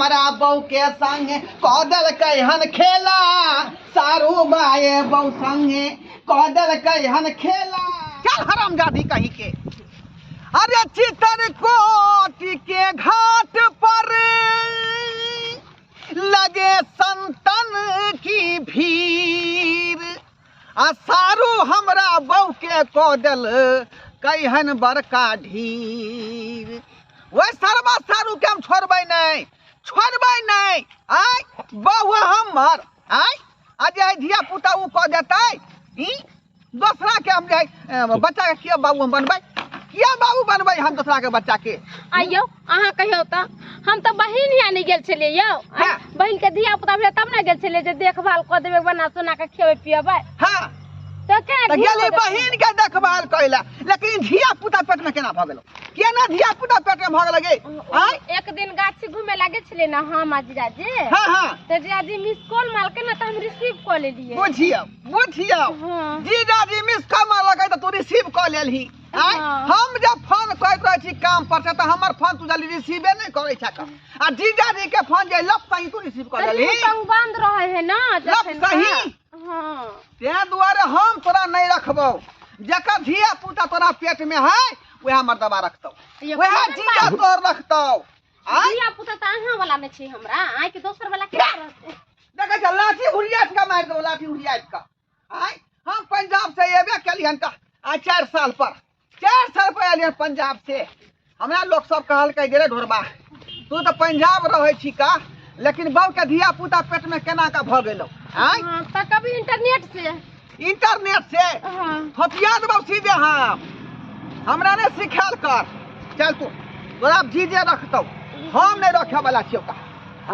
हमरा बहू के संगे कऽ देलकै हन खेला, सारू माए बहू संगे कऽ देलकै हन खेला। चल हरामजादी कहीं के। अरे चितरकोट के घाट पर लगे संतन की भीड़, आ सारू हमरा बहू के कऽ देल कैहन बड़का ढीर। ओहि सरबा सारू के हम छोड़बै नहि, छोड़बै नहि। आय बहु हमर, आय आ जे धिया पुता ओ कऽ देतै, ई दोसरा के हम जे बच्चा के किया बाबू हम बनबै, किया बाबू बनबै हम दोसरा के बच्चा के। आइयो अहाँ कहियो तऽ हम तऽ बहिन यहाँ नहि गेल छलियै यौ। हाँ। बहिन के धिया पुता भेलै तब ने गेल छलियै जे देखभाल कऽ देबै, बना सोना के खियेबै पियेबै। हाँ। तऽ केना तऽ धिया गेली पुता बहिन के देखभाल करै लए, लेकिन धिया पुता पेट में केना भऽ गेलौ? केना धिया पुता पेट में भऽ गेलै गे? आँय? एक दिन गाछी घूमे लागे छलियै ने हम आ जीजाजी। हाँ, हाँ। तऽ जीजाजी मिस कॉल मारलकै ने तऽ हम रिसीव कऽ लेलियै। बुझियौ, बुझियौ। हाँ। जीजाजी मिस कॉल मारलकै तऽ तू रिसीव कऽ लेलही। आँय? हाँ। हम जब फोन करैत रहै छी काम पर से तऽ हमर फोन तू जल्दी रिसीवे नहि करै छह। आ जीजाजी के फोन जे लप सही तू रिसीव कऽ तऽ लेलही। रिंग बंद रहै है ने लप जखन सही। हाँ। तें दुआरे हम तोरा नहि रखबौ। जकर धिया पुता तोरा पेट में है वएह मर्दबा रखतौ, ये वएह कोन जीजा बात? तोर रखतौ। आँय? धिया पुता तऽ अहाँ वाला नहि छै हमरा, आँय के दोसर वाला के रहतै? देखै छ लाठी हुरियाइत कऽ मारि देबौ, लाठी हुरियाइत कऽ। आँय? हम पंजाब से एबे केलियन तऽ आइ 4 साल पर, 4 साल पर एलियन पंजाब से। हमरा लोक सब कहलकै जे रे ढोरबा तू तऽ पंजाब रहै छी का, लेकिन बहू के धिया पुता पेट में केना कऽ भऽ गेलौ? आँय? हाँ, तऽ कभी इंटरनेट से। इंटरनेट से? हाँ। थोपिया देबौ सीधे हम, हमरा नहि सिखायल कर। चल तू, तोरा जीजे रखतौ, हम नहि रखे वाला छियौ का।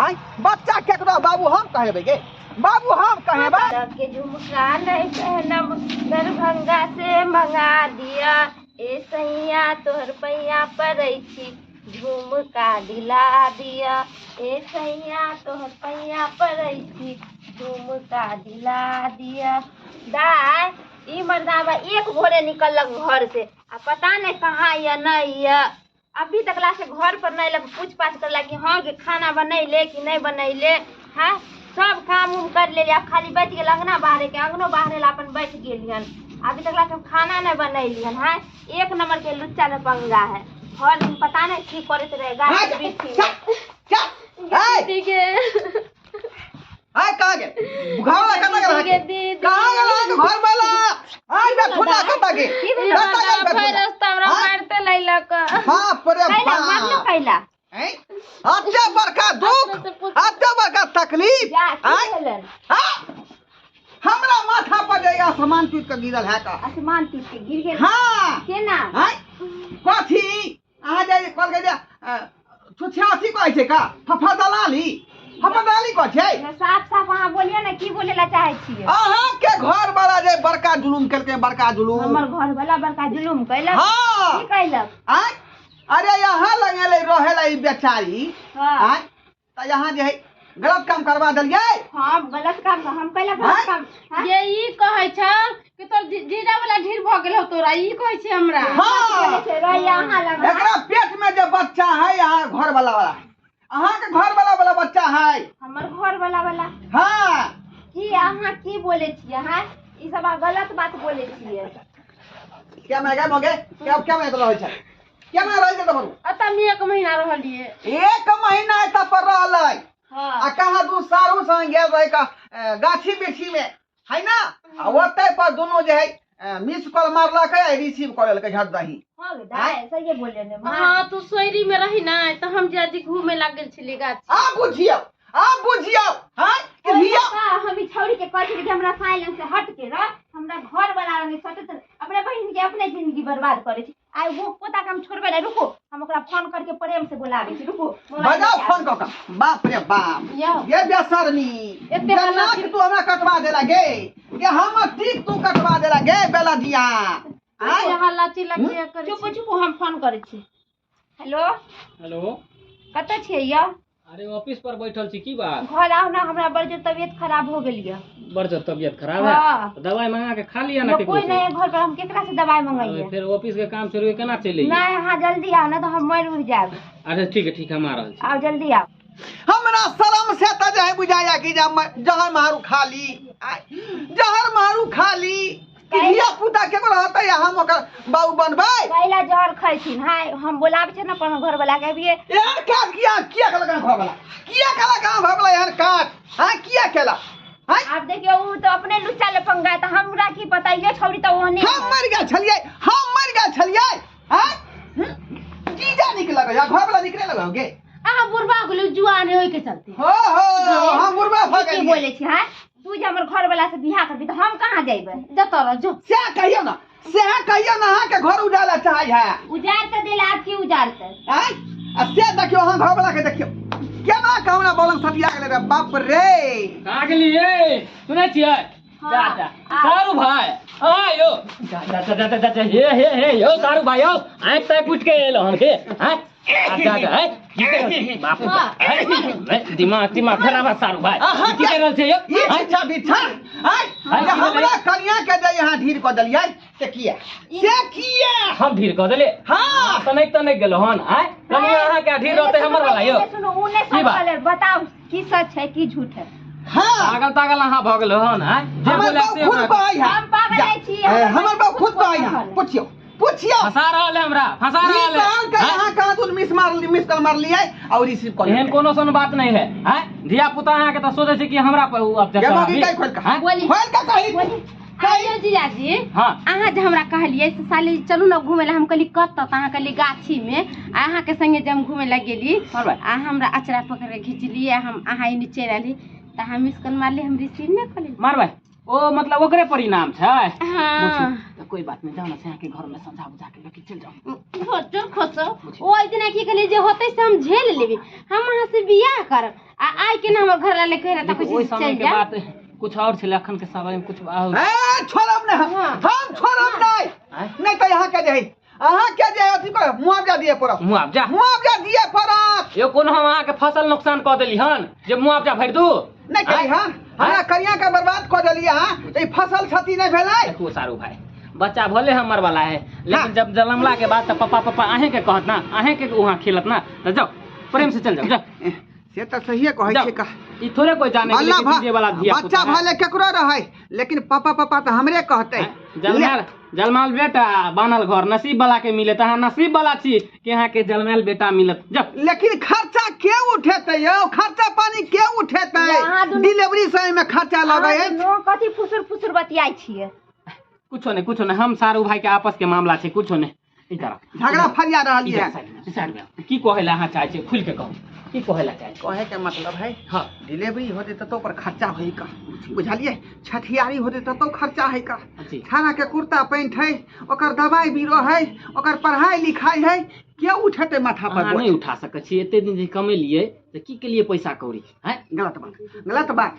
आँय? बच्चा केकरो बाबू हम कहेबै गे, बाबू हम कहेबै। के झुमका नहीं पहनब, दरभंगा से मंगा दिया, ए सैया तोहर पैया पड़ै छी, झुमका दिला दिया, ए सैया तोहर पैया पड़ै छी, झुमका दिला दिया। दाय ई मर्दाबा एक भोरे निकललक घर से आ पता नहीं कहाँ यऽ नहीं यऽ, अभी तक ला से घर पर नहीं लग, पूछ पाछ करला कि हाँ कि खाना बनैले कि नहीं बनैले। हाँ सब काम उम कर लेली, आब खाली बचि गेल अंगना बाहरे के, अंगनो बाहरे ला अपन बैठ गेलियन, अभी तक ला सब खाना नहीं बनैलियन। हाँ एक नंबर के लुच्चा लपंगा है, हर दिन पता नहीं की करैत रहे गाछ हाँ, वृक्ष में। चल, चल, चल, दीदी गे। हाँ, कहाँ गेल? घर वाला कतऽ गेल अहाँके? दीदी। कहाँ गेल अहाँके घर वाला? हाँ, बे ठुन्ना कतऽ गेल? की भेल? कतऽ गेल बे ठुन्ना? भरि रास्ता हमरा हाँ? मारिते लैलक। बाप रे कैला, बाप। मारलो कैला? हैं? अते बड़का दुख, अपने से पूछ। अते बड़का तकलीफ। जा, की आँय? भेलन? हाँ? हमरा माथा पर जे आसमान टूट के गिरल है का? आसमान टूट के गिर गेल? हाँ। केना? आँय? कथी? अहाँ जे कहलकै जे, छुछियासी कहै छै का? फफा दलाली? फफा दलाली कहै छै? ना, साफ साफ अहाँ बोलिए ना, की बोले ला चाहै छियै? अहाँ के घर वाला जे बड़का जुलुम केलकै, बड़का जुलुम। हमर घर वाला बड़का जुलुम कैलक? हाँ। की कैलक? आँय? अरे यहाँ लगेले रहे ला ई बेचारी। हाँ। आँय? तऽ यहाँ जे है गलत काम करवा देलियै? हाँ, गलत काम हम कैलक गलत आँय? काम। हाँ? ये ई कहै छौ कि तोर जीजा वाला ढीर भऽ गेल हौ तोरा, ई कहै छै हमरा। हाँ। बोलै छै, रहिया अहाँ लग। एकरा पेट में जे बच्चा है, यहाँ घर वाला वाला, अहाँ के घर वाला वाला बच्चा है। हमर घर वाला वाला? हाँ। की अहाँ की बोलै छियै? हाँ? ई सब अहाँ गलत बात बोलै छियै। क्या मैं गए मगे? क्या, क्या मैं रहै छै? क्या मैं रहै छै तऽ बोलू? अतऽ हम 1 महीना रहलियै। 1 महीना एतऽ पर रहलै। हाँ। आ कहाँ दू सारू संग गेल रहै का, गाछी बिरछी में है ना? आ ओतै पर दुनू जे है, मिस कॉल मारलकै आ रिसीव कऽ लेलकै झट दही। हाँ गे दाइ, सहिए बोललियै ने, माँ। हाँ, तू सोयरी में रही ना, तऽ हम जाजी घूमे लागल छलियै गाछी। आ बुझियौ, आ बुझियौ, हाँ, कि ओहि धिया- लड़का, हम ई छौड़ी के कहै छलियै कि हमरा साइलेंस से हट के रह, हमरा घर वाला रंग सटत, अपने बहिन के अपने जिंदगी बर्बाद करै छी। आइ वो पोता के हम छोड़बै नहि, रुकू, हम ओकरा फोन करके प्रेम से बोलाबै छी, रुकू। मोबाइल बजाओ लऽ के फोन कऽ कऽ। बाप रे बाप। यौ। ये बेशर्मी। एते ये हल्ला नाक की- तू हमरा कटवा देला गे। ये हमर टीक तू कटवा देला गे बेला दिया। आँय? एते हल्ला चिल्ला किया करै चुप छी? चुप, हम फोन करै छी। हेलो। हेलो। कतऽ छियै यौ? अरे ऑफिस पर बैठल छी, की बात? घर आउ ना, हमरा बड़ जोर तबियत खराब हो गेल यऽ। बड़ जोर तबियत खराब है? हाँ। तो दवाई मंगा के खा लिया ना ना, केकरो कोई से? नहीं है घर पर, हम केकरा से दवाई मंगाइए? अरे, फिर ऑफिस के काम छोड़ के केना चलि अइयै? नहीं, हाँ जल्दी आओ ना तो हम मर उड़ जाएब। अच्छा ठीक है, ठीक है, हम आ रहल छी। आओ जल्दी आओ। हमरा शरम से त जे बुझाया कि जहर मारू खाली, जहर मारू खाली कि धिया पुता केकरो रहतै हम ओकर बाबू बनबै। कैला जहर खैथिन? हाय, हम बोलाबै छै ने अपन घर वाला के अभिये। एहन काज किया किया केलक घर वाला? किया केलक घर वाला एहन काज? हां किया केला? आब देखियो उ तो अपने लुच्चा लफंगा त हमरा की पता, यो छौरी त ओहने। हम मर गेल छलियै, हम मर गेल छलियै। हां जीजा निक लगै या घर वाला निकले लगौ गे? अहाँ बुढ़बा गेलौ जुआन होय के चलते। हो हो हम बुढ़बा भ की गेलियै। बोलै छी? हां, तू जे हमर घर वाला से बियाह करबी त हम कहाँ जइबै? जतऽ रह जो। सएह कहियौ ना, सएह कहियौ ना, अहाँ के घर उजाला चाहै है। उजार त देला, आब की उजारतै? आँय आ से देखियौ अहाँ घर वाला के देखियौ केना कहना बोलन सटिया गेलै रे बाप रे। कहाँ गेलियै? सुनै छियै? जा जा सारू भाई हाँ यो जा जा जा जा जा जा हे हे हे यो सारू भाई यो आँख तक उठ के एलो हन के। हाँ जा जा है बाप रे दिमाग दिमाग खराब है सारू भाई। की कर रहल छै यो? ई छिछा बिछा आँय हमरा कनिया के जे यहाँ ढीर क देलियै से किया, से किया हम ढीर क देलियै? हां तनक तनक गेलो हन। आँय कनिया अहाँ के ढीर रहतै हमर वाला यो। सुनो उ नै सब बताउ की सच है की झूठ है। हां पागल तागल अहाँ भऽ गेलो हन। आँय हमर बाप खुद कहै है। हम पागल नै छी, हमर बाप खुद कहै है। पुछियौ पुछियौ, फंसा रहल है हमरा, फंसा रहल है। अहाँ कहाँ दूध मिस मार मिस कॉल मारलियै और रिसीव कॉल। एहन कोनो सन बात नहीं है। आँय धिया पुता अहाँ के त सोचै छै कि हमरा पर उ अब खोल के कही कहियो जीजाजी। हां अहाँ जे हमरा कहलियै से साली चलू ने घुमै लए, हम कहली कतऽ? तऽ अहाँ कहली गाछी में। आ अहाँ के संगे जे हम घुमै लए गेली आ हमरा अचरा पकड़ के घिचलियै, हम अहाँ एने चलि आयली तऽ हम मिस कॉल मारली, हम रिसीव नहि कऽ मारबै। ओ मतलब ओकरे परिणाम छै। हाँ तो कोई बात नहीं, जाओ ना से के घर में समझा बुझा के लेके चल जाओ। खोजो खोजो ओइ दिना की कहलियै जे होतै से हम झेल लेबै, हम अहाँ से बियाह करब। आ आइ के ना हमर घर वाला कहि रहता ओइ कुछ समय चलि के जा। बात कुछ और छलै, अखन के समय में कुछ और। ए छोड़ब नै हम छोड़ब नै, नै त यहाँ के जे अहाँ के जे अथी पर मुआवजा दिए पड़त, मुआवजा मुआवजा दिए पड़त। यो कोनो हम अहाँ के फसल नुकसान कऽ देली हन जे मुआवजा भरि दू? नै कही हां, हमरा कनिया के बर्बाद कऽ देलियै अहाँ, ई फसल क्षति नै भेलै? देखू सारू भाई, बच्चा भले हमर वाला है लेकिन जब जन्मला के बाद त पापा पापा अहें के कहत ना, अहें के वहाँ खेलत ना, त जाओ प्रेम से चल जाओ। जाओ से त सहिए कहै छै का, ई थोड़े कोई जाने के लिए कि वाला धिया बच्चा भले केकरो रहै लेकिन पापा पापा त हमरे कहतै। जन्माल जन्माल बेटा बानल घर नसीब वाला के मिले त अहाँ नसीब वाला छी कि अहाँ के जन्माल बेटा मिलत। जाओ लेकिन खर्चा के उठेतै यौ? खर्चा पानी के उठेतै? डिलीवरी समय में खर्चा लगै है। नो कथी फुसुर फुसुर बतियाइ छियै? कुछो नहीं कुछो नहीं, हम सारू भाई के आपस के मामला छै, कुछो नहीं। इधर झगड़ा फरिया रहल है। साइड में की कहै ला अहाँ चाहै छी? खुल के कहू की कहै ला चाहै छी? कहै के मतलब है हां डिलीवरी होते ततो पर खर्चा होई का, बुझलियै? छठियारी होते ततो खर्चा है का, खाना के कुर्ता पैंट है, ओकर दवाई बीरो है, ओकर पढ़ाई लिखाई है, के उठेतै माथा पर? नहीं उठा सकै छी, एते दिन जे कमेलियै त की के लिए पैसा कौड़ी हैं? गलत बात, गलत बात।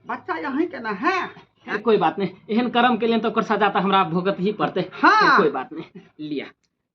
बच्चा यहीं के ना है। कोई बात नहीं, एहन कर्म के लिए तो ओकर सजा त हमरा भुगत ही पड़तै। हाँ। कोई बात नहीं, लिया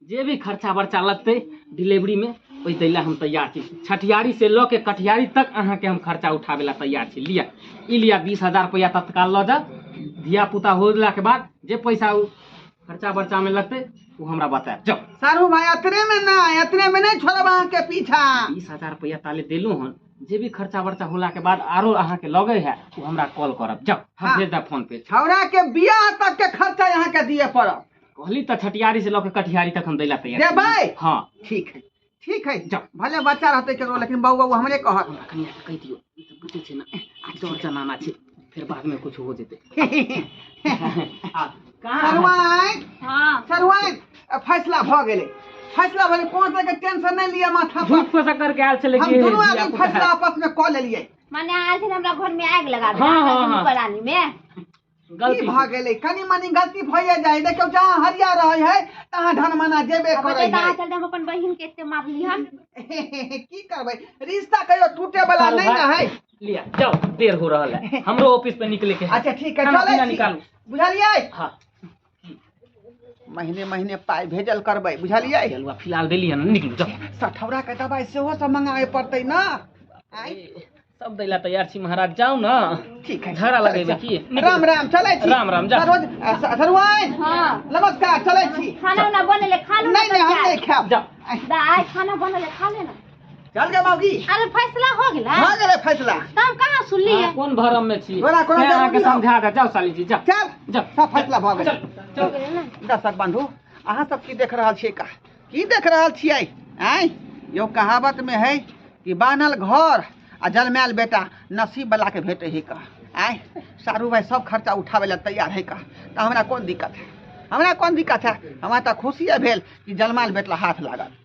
जे भी खर्चा बर्चा लगतै डिलीवरी में ओहि दैला हम तैयार छी। छठियारी से लऽ के कटिहारी तक अहाँ के हम खर्चा उठावे ला तैयार छी। लिया ई लिया 20,000 रुपया तत्काल लऽ जाउ, धिया पुता होला के बाद जे पैसा उ खर्चा बर्चा में लगतै उ हमरा बतायब। जाउ सारू भाई, अतरे में ना, अतरे में नहीं छोड़ब अहाँ के पीछा। 20,000 रुपया ताले देलू हन, जे भी खर्चा बर्चा होला के बाद आरो अहाँ के लगे है उ हमरा कॉल करब। जाउ हम हाँ। भेज देब फोन पे। छौड़ा के बियाह तक के खर्चा यहाँ के दिए पड़त। कहली त छठियारी से लऽ के कटिहारी तक हम दैला तैयार देबै? हाँ ठीक है ठीक है, जाउ। भले बच्चा रहतै केकरो लेकिन बाबू बाबू हमरे कहत। हमरा कनिया के कहि दियौ, ई तऽ बुझै छै ना चोर जमाना छै, फिर बाद में कुछ हो जेतै। आ कहाँ सरुआइन, हां सरुआइन फैसला भऽ गेलै, फैसला भऽ गेलै, कोनो तरह के टेंशन नहीं लिअ माथा पर। झूठ फसा करके आयल छलै हम कि दुनू आदमी धिया-पुता फैसला आपस में कऽ लेलियै। माने आयल छलै हमरा घर में आगि लगा देलक, हाँ, हाँ, हाँ। प्राणी में गलती की भऽ गेलै? कनी मनी गलती भइए जाइ। देखियौ जहाँ हरिया रहै है तहाँ ढनमना जेबे अब करै बताइ तऽ है। अहाँ चलते हम अपन बहिन के एते मारली हन। की करबै, रिश्ता कहियो टूटे वाला नहीं ना है। लिया जाओ, देर हो रहल है, हमरो ऑफिस पे निकले के है। अच्छा ठीक है, खाना चलै पीना छी। निकालू। बुझलियै? हाँ महीने महीने पाइ भेजल करबै, बुझलियै? चलू फिलहाल देली हन, निकलू जाओ। सठौरा के दवाई सेहो सब मंगावे पड़तै ना। आइ सब दैला तैयार छी महाराज, जाउ ना। ठीक है, झगड़ा लगेबै की? राम राम, चलै छी। राम राम, जा। सरोज, सरुआइन। हाँ। नमस्कार, चलै छी। खाना उना बनेले खा लू। नहीं नहीं, हम नहीं खाएब। जाओ। दाई खाना बनेले खा ले ना। चल गे मौगी। अरे फैसला हो गेलै? हो गेलै फैसला। त हम कहाँ सुनलियै? अहाँ कोन भरम में छी? तोरा कोनो से अहाँके जरूरी हौ। समझा दे। जाउ साली जी, जाउ। चल। जाउ। सब फैसला भऽ गेलै। चल हो चल। गेलै ने? दर्शक बंधु, अहाँ सब की देख रहल छियै? का की देख रहल छियै? आँय यौ, कहावत में है कि बान्हल घर आ जन्मायल बेटा नसीब वाला के भेटे है का। आँय सारू भाई सब खर्चा उठाबै लए तैयार है का, तऽ हमरा कोन दिक्कत है? हमरा कोन दिक्कत है? हमरा तऽ खुशिये भेल कि जन्मायल बेटा हाथ लागल।